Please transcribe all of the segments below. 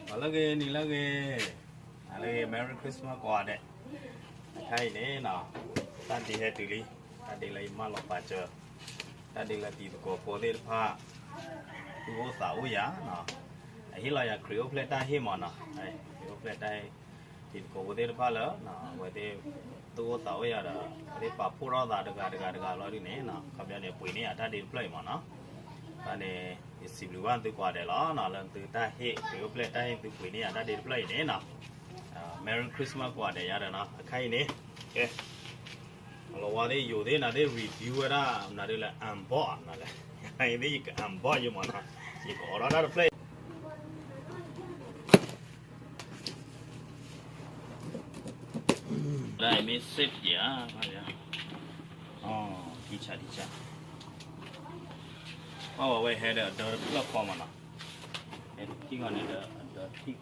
လၢဂ့ၤ နံၤလၢဂ့ၤ, လၢဂ့ၤ Merry Christmas ကိးဂၤဒဲး, အခါအံၤန့ၣ်နီၤ, တၢ်ဒ့ဟဲတုၤလံ, တၢ်ဒ့လၢယမၢလီၤပာ်စၢၤ, တၢ်ဒ့လၢတံၤသကိးဖိသ့ၣ်တဖၣ် သူၣ်အိၣ်သးအိၣ်ယၤနီၤ, အဟ့ၣ်လီၤယၤခရံာ်အိၣ်ဖျဲၣ်တၢ်ဟ့ၣ်မးနီၤ, ခရံာ်အိၣ်ဖျဲၣ်တၢ်ဟ့ၣ် တံၤသကိးဖိသ့ၣ်တဖၣ်လၢ အဝဲသ့ၣ် သူၣ်အိၣ်သးအိၣ်ယၤဒီး အဝဲသ့ၣ်ပာ်ဖှိၣ်ထီၣ်သးတဂၤတဂၤတဂၤလီၤဒ်န့ၣ်နီၤ, ခီပညီန့ၣ် ပှ့ၤန့ၢ်ယၤတၢ်ဒ့တဖျၢၣ်အံၤမးနီၤ, တၢ်န့ၣ် ယစံးဘျုးဘၣ်သုကိးဂၤဒဲးလီၤနီၤ, လၢသုတၢ်ဟ့ၣ် ခရံာ်အိၣ်ဖျဲၣ်တၢ်ဟ့ၣ်သုပှ့ၤန့ၢ်ယၤတၢ်ဒ့တဖျၢၣ်အံၤန့ၣ်နီၤ, Merry Christmas ကိးဂၤဒဲးယၤဒီးနီၤ, အခါအံၤန့ၣ်, ကဲ လီၤဝါသ့ၣ်ယိၤသ့ၣ်နၤသ့ၣ် review ဝဲဒၣ် နၤဒ်လၢ unbox နၤလဲၣ်, ယသ့ၣ်ယက unbox ယမးနီၤ, ယကအိးထီၣ်တၢ်တဖျၢၣ် ဒ်အံၤမ့ၢ် safe ယၤ, ထံဆးထံဆး, ပှၤဝဲဟဲဒီးအဒၢတဖျၢၣ်ဃီမးနီၤ, ဟဲထံဃီန့ၣ်ဒီးအဒၢတဖျၢၣ်ဃီ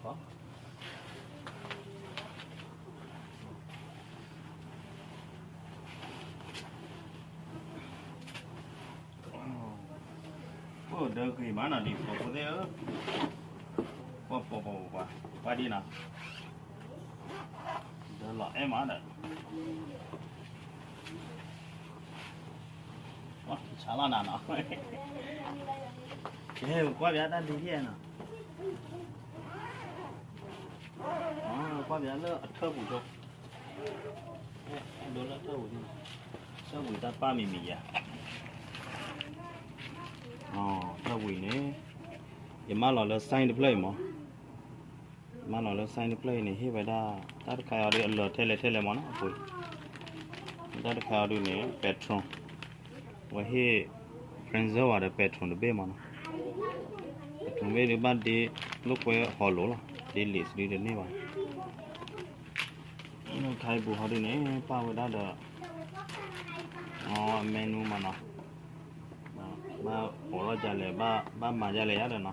အိၣ်ဒၢဂ့ၤမးနီၤ တံၤသကိးဖိသ့ၣ်ဧၢ, ပှၤပှၤပှၤပှၤ ပှၤဒ်နီၤ, ဒၢလီၤအဲၣ်မးဒီး, ပှၤထံဆးလီၤနၤနီၤ, ကဲ ကွၢ်ပၠးတၢ်ဒ့ဒ်နီၤ, ကွၢ်ပၠးလၢအထၢၣ်ပူၤကၠိ ဒိလၢထၢၣ်ဝံၤ, ထၢၣ်ဝံၤတၢ်ပၢ်မံၤမံၤယၤ, ထၢၣ်ဝံၤန့ၣ်, ယမၢလီၤလၢ sign တဖျၢၣ်အံၤမး, ယမၢလီၤလၢ sign တဖျၢၣ်အံၤန့ၣ် ဟ့ၣ်ဝဲဒၣ်, တၢ်တခါအံၤဒ်အလၢာ်ထဲလဲၣ်ထဲလဲၣ်မးနီၤ, အပူၤ, တၢ်တခါအံၤဒ်န့ၣ် patron, ဝဲဟ့ၣ် present ဝဲဒီး patron တဘ့ၣ်မးနီၤ, patron ဘ့ၣ်ဒ်ဘၣ်ဒ့, လိာ်ကွဲဟီလိာ်လီၤ, ဒ် list ဒ်တန့ၢ်ဘၣ် ခါအံၤပူၤဟီဒ်န့ၣ် ပာ်ဝဲဒၣ်ဒီး, menu မးနီၤ, ဘၣ်အိးထီၣ်ဒ်လဲၣ်, ဘၣ်မၤဒ်လဲၣ်ယါဒီးနီၤ,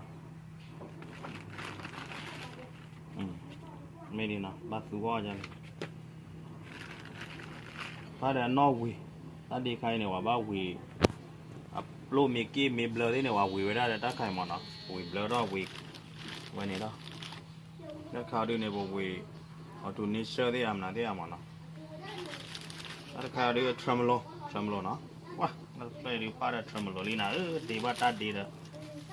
မ့ၢ်ဒ်နီၤ ဘၣ်သူအီၣ်ဒ်လဲၣ်, ပာ်ဒီးအနီၣ်ဝံၤ, တၢ်ဒ့ခါအံၤန့ၣ် ပှၤဘၣ်ဝံၤ, အပျိၢ်မ့ၢ်က့ၢ်မ့ၢ်ဘျၢသ့ၣ်န့ၣ် ပှၤဝံၤဝဲဒၣ်ဒီးတၢ်ခါအံၤမးနီၤ, ဝံၤဘျၢထီၣ်ဝံၤ, ဝဲန့ၣ်ဒီး တၢ်တခါအံၤဒ်န့ၣ် ပဝံၤ, အီၤ donation သ့ၣ်ဧါ မနုၤသ့ၣ်ဧါမးနီၤ, တၢ်တခါအံၤဒ် tremolo, tremolo နီၤ, ဝါ, တၢ်တဖျၢၣ်အံၤဒ်ပာ်ဒီး tremolo လံနၤဧၢ, ဒ့ဘၣ်တၢ်ဒ့ဒီး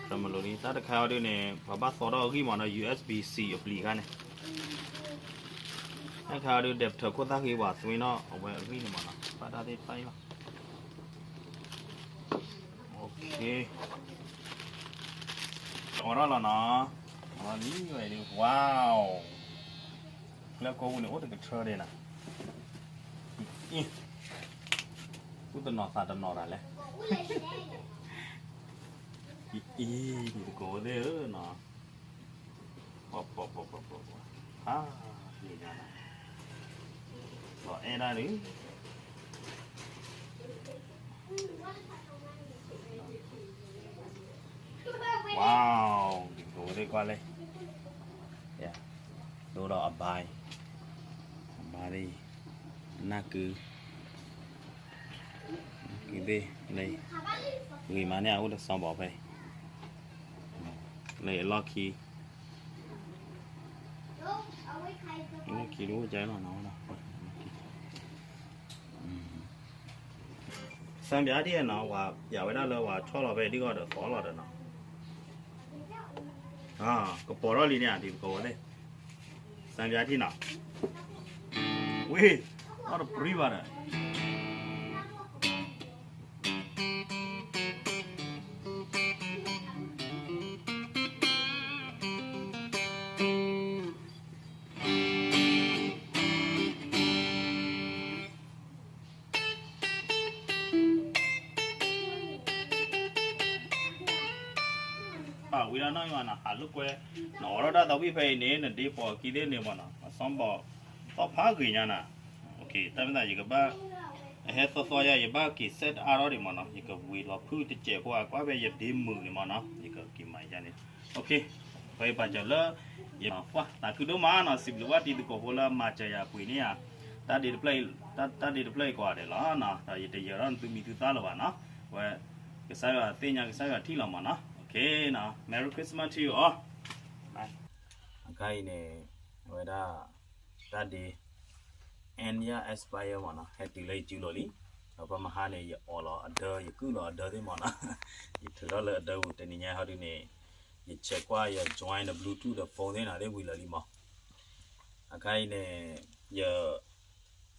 tremolo လံ, တၢ်တခါအံၤဒ်န့ၣ် ပှၤဘၣ်သီထီၣ်အဂံၢ်မးနီၤ USB-C အပျံၤခါန့ၣ်, တၢ်တခါအံၤဒ် adapter ခိၣ်သၣ်ဃံ ပှၤသွံနီၤ အဝဲအဂံၢ်န့ၣ်မးနီၤ ပာ်တၢ်သ့ၣ်တဖၣ်အံၤလီၤ. အိၣ်ခ့, အိးထီၣ်လီၤနီၤ, အိးထီၣ်လံဝဲဒ် ဝါ, ကျဲကိးပူၤန့ၣ် အိၣ်တကထၢဒံးနၤ, အံၤ, သူၣ်တနီၤသးတနီၤတၢ်လဲၣ်, အံၤ, တံၤသကိးသ့ၣ်ဧၢနီၤ, ပှၤပှၤပှၤပှၤပှၤ, ဟါ, န့ၣ်ညါနၤ, လီၤအဲၣ်ဒၣ်ဒုး ဝါ, တံၤသကိးသ့ၣ်ကွၢ်လဲၣ်, ဒိၣ်ဒီးအဘါ, အဘါသ့ၣ်, နၢ်ကု, နၢ်ကုသ့ၣ်လၢ, ဂ့ၤမးန့ၣ် အအိၣ်ဒီးစီၤဘီဖဲအံၤ, လၢအလီၢ်ခံ လီၢ်ခံတအိၣ်ကဲလီၤနီၤ, စၢ်ပၠးဒ်နီၤ ပှၤပၠးဝဲဒၣ်လၢပှၤဆီၣ်လီၤဖဲဒ်ဂီၢ်ဒီးသီလီၤဒီးနီၤ, ကပီၤထီၣ်လံန့ၣ် တံၤသကိးဝဲသ့ၣ်, စၢ်ပၠးဒ်နီၤ, ဝ့ၢ်, အီၣ်တပြံဘၣ်ဒီး ပာ်ဝံၤဒၣ်နီၢ်ယွၤနဟးလိာ်ကွဲ, နအိးထီၣ်တၢ်သးဝံၣ်ဖဲအံၤန့ၣ် နဒ့ပိာ်အခံသ့ၣ်န့ၣ်မးနီၤ အစီဘီၣ်, သီၣ်ဖးဂ့ၤညါနၤ, တၢ်မ့ၢ်သးယကဘၣ်, အဟဲသီသီယါ ယဘၣ်က့ၤစဲးတအါထီၣ်ဒံးမးနီၤ ယကဝံၤလီၤဖုၣ်တစဲးဖိ ကွၢ်ဖဲယဒ့မုာ်န့ၣ်မးနီၤ ယကက့ၤမၤယါန့ၣ်, ဖဲပာ်စၢၤလၢ, ယပှၢ်သးခုဒိၣ်မးနီၤ စံးဘျုးဘၣ်တံၤသကိးဖိလၢမၤစၢၤယၤပှ့ၤန့ၢ်ယၤ, တၢ်ဒ့တဖျၢၣ်, တၢ်ဒ့တဖျၢၣ်အံၤကိးဂၤဒဲးလီၤ, ဒီးယတယၢၤထီၣ်နသုမံၤသုသၣ်လၢၤဘၣ်နီၤ, ဝဲ, ကစၢ်ယွၤသ့ၣ်ညါကစၢ်ယွၤထံၣ်လီၤမးနီၤ, Merry Christmas to you all. အံၤန့ၣ် အဝဲဒၣ် တၢ်ဒ့ N ယ expire မ့ၢ်နီၤ ဟဲတုၤလၢယစုလိၤလံ. ဒီးပမဟါန့ၣ် ယအီၣ်လီၤအဒၢ ယကုၢ်လီၤအဒၢသ့ၣ်မ့ၢ်နီၤ ယထုးထီၣ်လၢအဒၢပူၤ တနံၤညါဟီဒုန့ၣ် ယ check ကွၢ် ယ join ဒီး Bluetooth ဒီး phone သ့ၣ်နီၤသ့ၣ်ဝံၤလၢာ်လံမ့ၢ်. အခါအံၤန့ၣ် ယ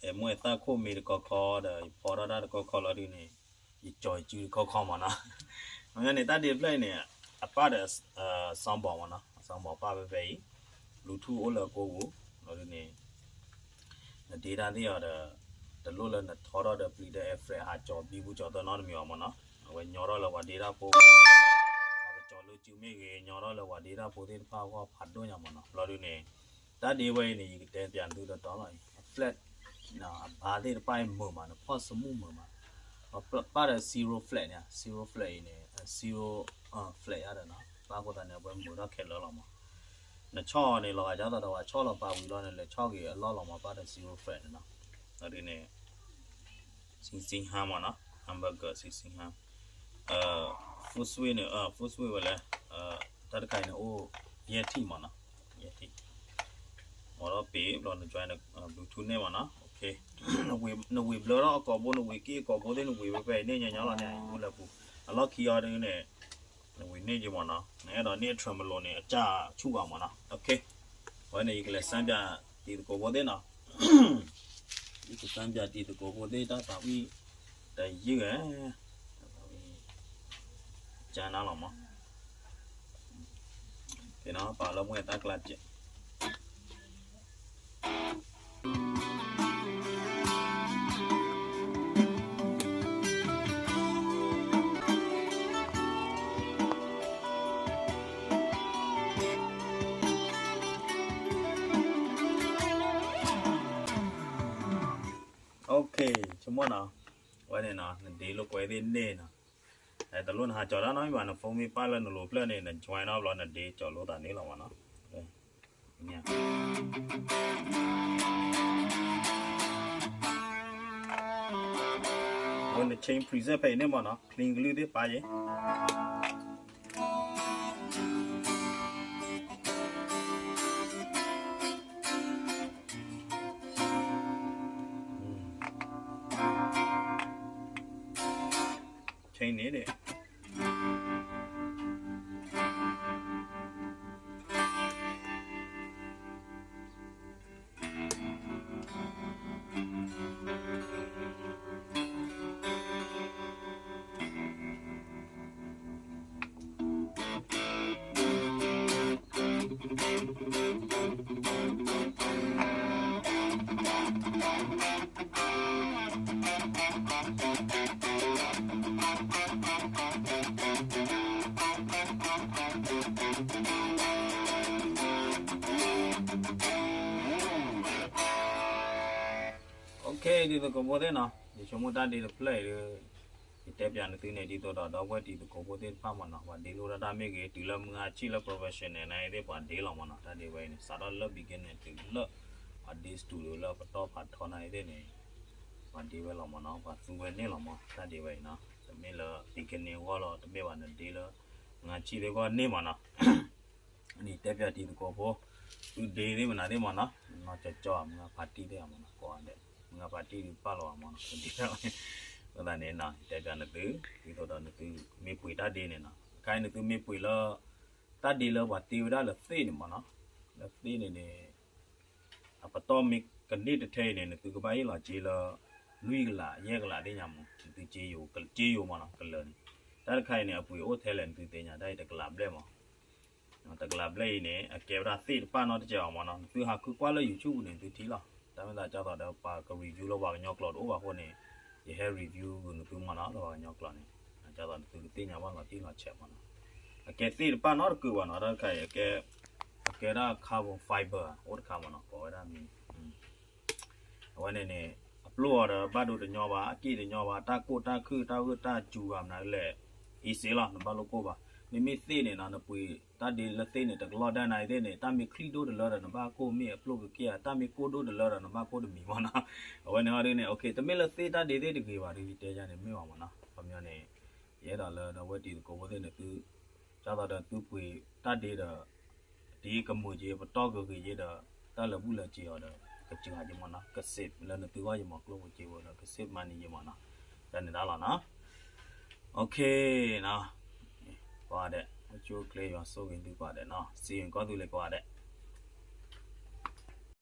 အဲၣ်မိၢ်အဲၣ်သၣ်ခိၣ်မ့ၢ်တကီခီဒီး ယဖီထီၣ်တၢ်တကီခီလီၤဒုန့ၣ် ယကၠီၤယစုတကီခီမ့ၢ်နီၤ. မ့ၢ်န့ၣ် တၢ်ဒ့ဖျၢၣ်အံၤန့ၣ် အပၣ်ဒီး sound box မ့ၢ်နီၤ sound box ပၣ်ဖဲဖဲအံၤ Bluetooth အိၣ်လၢအကိပူၤလီၤဒုန့ၣ် နဒ့တၢ်သ့ၣ်အီၤဒီး တလိၣ်လၢနထီထီၣ်ဒီးပျံၤဒီး effect ဟးကၠီၤဘံဘူကၠီၤသၢနီတမံၤအီၤမ့ၢ်နီၤ. အဝဲညီထီၣ်လၢပှၤဒ့တၢ်ဖိ ပှၤကကၠီၤလၢစုမ့ၢ်ဂ့ၤ ညီထီၣ်လၢပှၤဒ့တၢ်ဖိသ့ၣ်တဖၣ်အဂီၢ်ဖးဒိၣ်ညါမ့ၢ်နီၤ. လီၤဒုန့ၣ် တၢ်ဒ့ဝဲအံၤန့ၣ် ယကတဲပျးသုတီတီလီၤအံၤ အ flat အဘါသ့ၣ်တဖၣ်အံၤမုာ်မး နဖီၣ်စမူၣ်မုာ်မး ပၣ်ဒီး zero flat န့ၣ် zero flat အံၤန့ၣ် zero flat ယါဒီးနီၤ ပၣ်အဃိသတးန့ၣ် အဝဲမုာ်ထီၣ်ခဲလၢာ်လီၤမး. နဆီၣ်အီၤန့ၣ် လီၤဂာ်ဒ်သိးဒီးပှၤဆီၣ်လီၤပာ်ဝံၤလီၤန့ၣ် လဲၤဆီၣ်က့ၤအလီၢ်လီၤမး ပၣ်ဒီး zero flat န့ၣ်နီၤ. လီၤဒုန့ၣ် စံစံဟါမ့ၢ်နီၤ hamburger စံစံဟါ full switch န့ၣ် full switch ဝဲလဲၣ် တၢ်တခါအံၤန့ၣ်အိၣ် ယဲၢ်ထံၣ်မ့ၢ်နီၤ ယဲၢ်ထံၣ် အိးထီၣ်ပ့ၤဘျီန join ဒီး Bluetooth န့ၢ်မ့ၢ်နီၤ နဝ့ၤဘျၢထီၣ်အကိာ်ဘိ နဝ့ၤက့ၢ်အကိာ်ဘိသ့ၣ် နဝ့ၤဝဲဖဲအံၤန့ၣ်ညီညီလီၤန့ၣ် အံၤအိၣ်လၢပူၤ အလီၢ်ခံအီၤဒုန့ၣ် နဝ့ၤန့ၢ်က့ၤမ့ၢ်နီၤ နအဲၣ်ဒိးန့ၢ် tremolo န့ၣ် အစၢ်ဆူၣ်ဘၣ်မ့ၢ်နီၤ အဝဲန့ၣ် ယကလဲၤစမ်းပြတံၤသကိးဖိသ့ၣ်နီၤ ယကစမ်းပြတံၤသကိးဖိသ့ၣ် တၢ်သးဝံၣ်တယုၢ်ဧါ ကနၤလီၤမး ပာ်လၢမိၢ်တၢ်ကျါစဲး ဆိကမိၣ်နီၤ ဝဲန့ၣ်နီၤ နဒ့လိာ်ကွဲသ့ၣ်န့ၣ်နီၤ တလိၣ်နဟးကၠီၤတၢ်နီတမံၤဘၣ် န phone မ့ၢ်ပၣ်လၢနလိၤဖျၢၣ်န့ၣ် န join နီတဘျီ နဒ့ကၠီၤလိာ်သးန့ၣ်လီၤမ့ၢ်နီၤ ဝဲန့ၣ် change preset ဖဲအံၤန့ၣ်မ့ၢ်နီၤ clean ကလုၢ်သ့ၣ်ပာ်ယဲ change န့ၣ်ဒၣ် OK တံၤသကိးဖိသ့ၣ်နီၤ ယဆိကမိၣ်တၢ်ဒ့တဖျၢၣ်အံၤဒီး ယတဲပျးနသုန့ၣ် ဒ်သိးဒီး ဒီပုၢ်ဝဲၢ်တံၤသကိးဖိသ့ၣ်တဖၣ်မ့ၢ်နီၤ ပှၤဒ့လိာ်တၢ်တၢ်မ့ၢ်ဂ့ၤ တုၤလၢမုၢ်ဂၤဆံၣ်လၢ professional န့ၣ်သ့ၣ် ပှၤဒ့လီၤမ့ၢ်နီၤ တၢ်ဒ့ဝဲအံၤန့ၣ် စးထီၣ်လၢ beginner တုၤလၢ ပှၤဒ့ studio လၢပတီၢ်ဖးထီန့ၣ်သ့ၣ်န့ၣ် ပှၤဒ့ဝဲလီၤမ့ၢ်နီၤ ပှၤသူဝဲန့ၣ်လီၤမ့ၢ် တၢ်ဒ့ဝဲအံၤနီၤ တမ့ၢ်လၢ beginner အဂီၢ်လီၤ တမ့ၢ်ဘၣ် နဒ့လၢ မုၢ်ဂၤဆံၣ်သ့ၣ်အဂီၢ်န့ၣ်မ့ၢ်နီၤ န့ၣ်တဲပျးတံၤသကိးဖိ သုဒ့သ့ၣ်မနုၤသ့ၣ်မ့ၢ်နီၤ နီၢ်ကၠီကၠီ မုၢ်ဂၤဖးတံၢ်သ့ၣ်မ့ၢ်နီၤ ကိးဂၤဒဲး မုၢ်ဂၤဖးတံၢ်ဒုးပာ်လီၤဘၣ်မ့ၢ်နီၤ ဒ်န့ၣ် အဃိသတးန့ၣ်နီၤ ယတဲပျးနသု ဒ်သိးဒီးနသုမ့ၢ်ပှ့ၤတၢ်ဒ့န့ၣ်နီၤ အခါအံၤနသုမ့ၢ်ပှ့ၤလၢ တၢ်ဒ့လၢပှၤတ့ဝဲဒၣ်လၢသ့ၣ်န့ၣ်မ့ၢ်နီၤ လၢသ့ၣ်န့ၣ်န့ၣ် အပတီၢ်မ့ၢ်ကန့ၢ်တထဲအံၤန့ၣ် နသုကဘၣ်ဟ့ၣ်လီၤစ့လၢ လွံၢ်ကလး ယဲၢ်ကလးသ့ၣ်ညါမ့ၢ် နသုစ့ယိၤ စ့ယိၤမ့ၢ်နီၤ ကလၢာ်န့ၣ် တၢ်တခါအံၤန့ၣ် အပှ့ၤအိၣ်ထဲလဲၣ် နသုသ့ၣ်ညါ တၢ်အံၤတကလးဘျဲၣ်မ့ၢ် တကလးဘျဲၣ်အံၤန့ၣ် အကဲဝဲဒၣ်သ့ၣ်တဖၣ်နီတစဲးအီၤမ့ၢ်နီၤ နသုဟးဃုကွၢ်လၢ YouTube န့ၣ် နသုထံၣ်လီၤ တၢ်မ့ၢ်သးဒ်သိးဒီးပှၤက review လၢပှၤကညီကျိာ်တအိၣ်ဘၣ်အဃိန့ၣ် ယဟဲ review ဂုာ်နသုမ့ၢ်နီၤ လၢပှၤကညီကျိာ်န့ၣ် ဒ်သိးနသုကသ့ၣ်ညါဘၣ်လီၤတံၢ်လီၤဆဲးမ့ၢ်နီၤ အကဲသ့ၣ်တဖၣ်နီတကုာ်ဘၣ်နီၤ တၢ်တခါအံၤ အကဲဒၣ် carbon fiber အိၣ်တခါမ့ၢ်နီၤ ကိးဝဲဒၣ်မံၤ အဝဲန့ၣ်န့ၣ် အပျိၢ်အီၤဒီးဘၣ်ဒိတညီဘၣ် အက့ၢ်တညီဘၣ် တၢ်ကိၢ်တၢ်ခုၣ် တၢ်ဂိၢ်တၢ်စူၤဂၤမနုၤလဲၣ် easy လီၤ နဘၣ်လိၣ်ကိၢ်ဘၣ် မ့မ့ၢ်သ့ၣ်န့ၣ်နီၤ နပှ့ၤတၢ်ဒ့လၢသ့ၣ်န့ၣ် တကလီၢ်ဒၣ်နၤသ့ၣ်န့ၣ် တၢ်မ့ၢ်ချံၣ်ဒိၣ်တလၢဒီး နဘၣ်ကိၢ်မ့ၢ်အပျိၢ်ကက့ၢ်ဧါ တၢ်မ့ၢ်ကိၢ်ဒိၣ်တလၢဒီး နဘၣ်ကိၢ်တမံၤမ့ၢ်နီၤ အဝဲန့ၣ်ဟီဒ်န့ၣ် တမ့ၢ်လၢသ့ၣ်တၢ်ဒ့သ့ၣ်တဂ့ၤဘၣ် ဒ်ယတဲယါန့ၣ် မ့ၢ်ဘၣ်မ့ၢ်နီၤ ခီပညီန့ၣ် ယအဲၣ်ဒိးလၢဒီပုၢ်ဝဲၢ်တံၤသကိးဖိသ့ၣ်န့ၣ် သု ဒ်သိးဒီးသုပှ့ၤတၢ်ဒ့ဒီး ဒ်ကမုာ်က့ၤပတီၢ်ကဂ့ၤက့ၤဒီး တၢ်လၢာ်ဘူၣ်လၢာ်စ့ၤအီၤဒီး ကစှၤက့ၤမၢ်နီၤ, က save လၢနသုဂီၢ်ယမၤကျိၣ်ဖိစ့ဖိဒီး က save money က့ၤမၢ်နီၤ, တၢ်န့ၣ်တၢ်လီၤနီၤ. OK နီၤ, ကိးဂၤဒဲး အိၣ်ဆူၣ်အိၣ်ချ့ ယွၤဆိၣ်ဂ့ၤသုကိးဂၤဒဲးနီၤ, စံးကီၢ်သူလ့ၤကိးဂၤဒဲး.